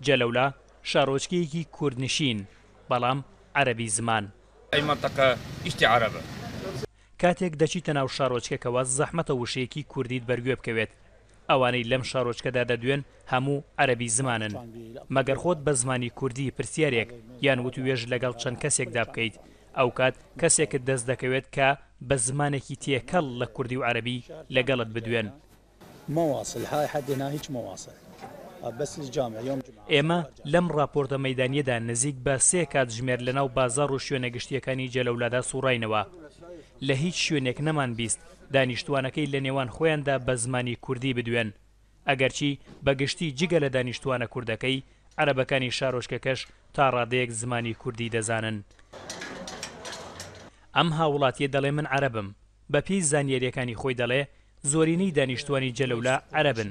جەلەولا شارۆچکەیەکی کوردنشین، بەڵام عەرەبی زمان. ئەی مەنتەقە ئیشتی عەرەبە. کاتێک دەچیتە ناو شارۆچکەکەوە زەحمەتە وشەیەکی کوردیت بەرگوێ بکەوێت. ئەوانەی لەم شارۆچکەدا دەدوێن هەموو عەرەبی زمانن. مەگەر خۆت بە زمانی کوردی پرسیارێک یان وتووێژ لەگەڵ چەند کەسێکدا بکەیت، ئەوکات کەسێکت دەست دەکەوێت کە بە زمانێکی تێکەڵ لە کوردی و عەرەبی لەگەڵت بدوێن. ئێمە لەم ڕاپۆرتە مەیدانییەدا نزیک بە سێ کاتژمێر لەناو بازاڕ و شوێنە گشتییەکانی جەلەولادا سووڕاینەوە. لە هیچ شوێنێک نەمانبیست دانیشتووانەکەی لە نێوان خۆیاندا بە زمانی کوردی بدوێن. ئەگەرچی بە گشتی جگە لە دانیشتووانە کوردەکەی، عەرەبەکانی شارۆچکەکەش تا ڕادەیەک زمانی کوردی دەزانن. ئەم هاووڵاتییە دەڵێ من عەرەبم. بە پێی زانیارییەکانی خۆی دەڵێ زۆرینەی دانیشتوانی جەلەولا عەرەبن،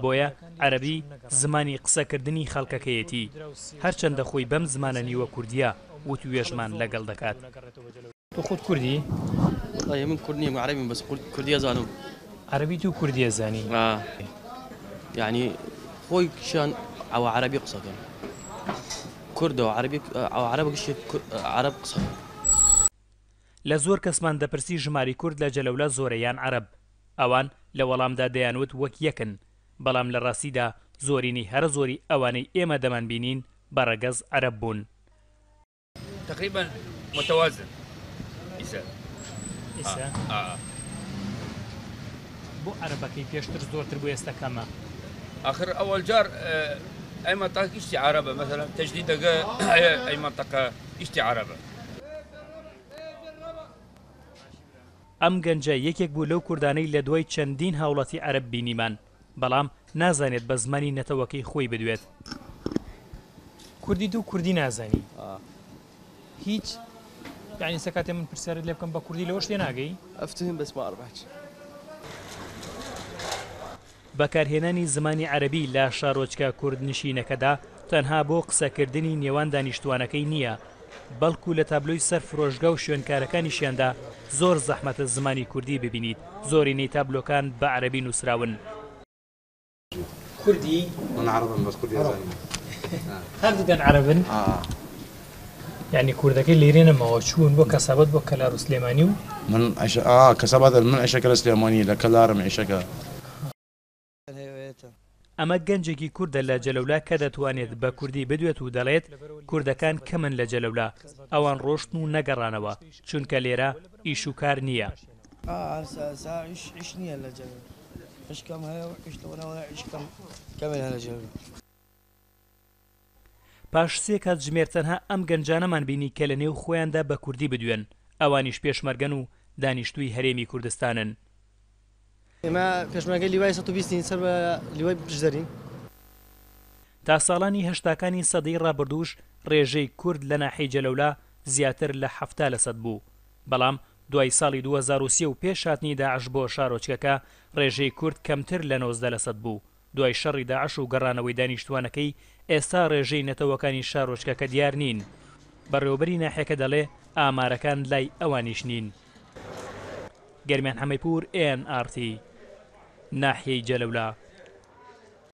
بۆیە عەرەبی زمانی قسەکردنی خەڵکەکەیەتی، هەرچەندە خۆی بەم زمانە نیوە کوردییە وتووێژمان لەگەڵ دەکات. تۆ خۆت کوردی؟ وەڵاهی من کورد نیم عەرەبیم بەس کوردی ئەزانم. عەرەبیت و کوردی ئەزانی؟ ئا یەعنی خۆی کیان ئەوە عەرەبی قسە کەن کوردە و عەرەبی ئەوە عەرەبە گشتی عەرەب قسە کەن. لە زۆر کەسمان دەپرسی ژمارەی کورد لە جەلەولا زۆرە یان عەرەب؟ ئەوان لە وەڵامدا دەیانوت وەک یەکن، بەڵام لە ڕاستیدا زۆرینەی هەرە زۆری ئەوانەی ئێمە دەمانبینین بە ڕەگەز عەرەب بوون. تقریبا متوازن ئیسە ئیسە بۆ عەرەبەکەی پێشتر زۆرتر بوو ئێستا کەمە؟ ئاخر ئەوەل جار ئەی مەنتەقە ئیشتی عەرەبە مەسەلەن تەجدیدەگە ئەی مەنتەقە ئیشتی عەرەبە. ئەم گەنجە یەکێک بوو لەو کوردانەی لە دوای چەندین هاوڵاتی عەرەب بینیمان، بەڵام نازانێت بە زمانی نەتەوەکەی خۆی بدوێت. کوردی دوو کوردی نازانی هیچ یعنی ئێستا کاتێ من پرسیارت لێ بکەم بە کوردی لەوەش تێناگەی؟ افتهم بس ما اعرف احكي. بەکارهێنانی زمانی عەرەبی لە شارۆچکە کوردنشینەکەدا تەنها بۆ قسەکردنی نێوان دانیشتووانەکەی نییە، بەڵکو لە تابلۆی سەر فرۆشگا و شوێنکارەکانیشیاندا زۆر زەحمەتە زمانی کوردی ببینیت، زۆرینەی تابلۆکان بە عەرەبی نووسراون. کوردی؟ من عەرەبم بەس کوردی ئەزانم. هەردووکیان عەرەبن؟ یانی کوردەکەی لێرە نەماوە چوون بۆ کەسابەت بۆ کەلار و سلێمانی و. من عیشە ئا کەسابەت من عیشەکە لە سلێمانی لە کەلارم عیشەکە. ئەمە گەنجێکی کوردە لە جەلەولا کە دەتوانێت بە کوردی بدوێت و دەڵێت کوردەکان کەمن لە جەلەولا، ئەوان ڕۆشتن و نەگەڕانەوە، چونکە لێرە ئیش و کار نییە. پاش سێ کاتژمێر تەنها ئەم گەنجانەمان بینی کە لە نێو خۆیاندا بە کوردی بدوێن، ئەوانیش پێشمەرگەن و دانیشتووی هەرێمی کوردستانن. ئێمە پێشمەرگەی لیوای 120 ین سەر بە لیوای پشدەرین. تا ساڵانی هەشتاکانی سەدەی ڕابردووش ڕێژەی کورد لە ناحیەی جەلەولا زیاتر لە 70 لەسەد بوو، بەڵام دوای ساڵی 2003 و پێش هاتنی داعش بۆ شارۆچکەکە ڕێژەی کورد کەمتر لە 19 لەسەد بوو. دوای شەڕی داعش و گەڕانەوەی دانیشتووانەکەی، ئێستا ڕێژەی نەتەوەکانی شارۆچکەکە دیار نین. بەڕێوەبەری ناحیەکە دەڵێ، ئامارەکان لای ئەوانیش نین. گەرمیان حەمەیپوور، ئێن ئاڕ تی، ناحیەی جەلەولا.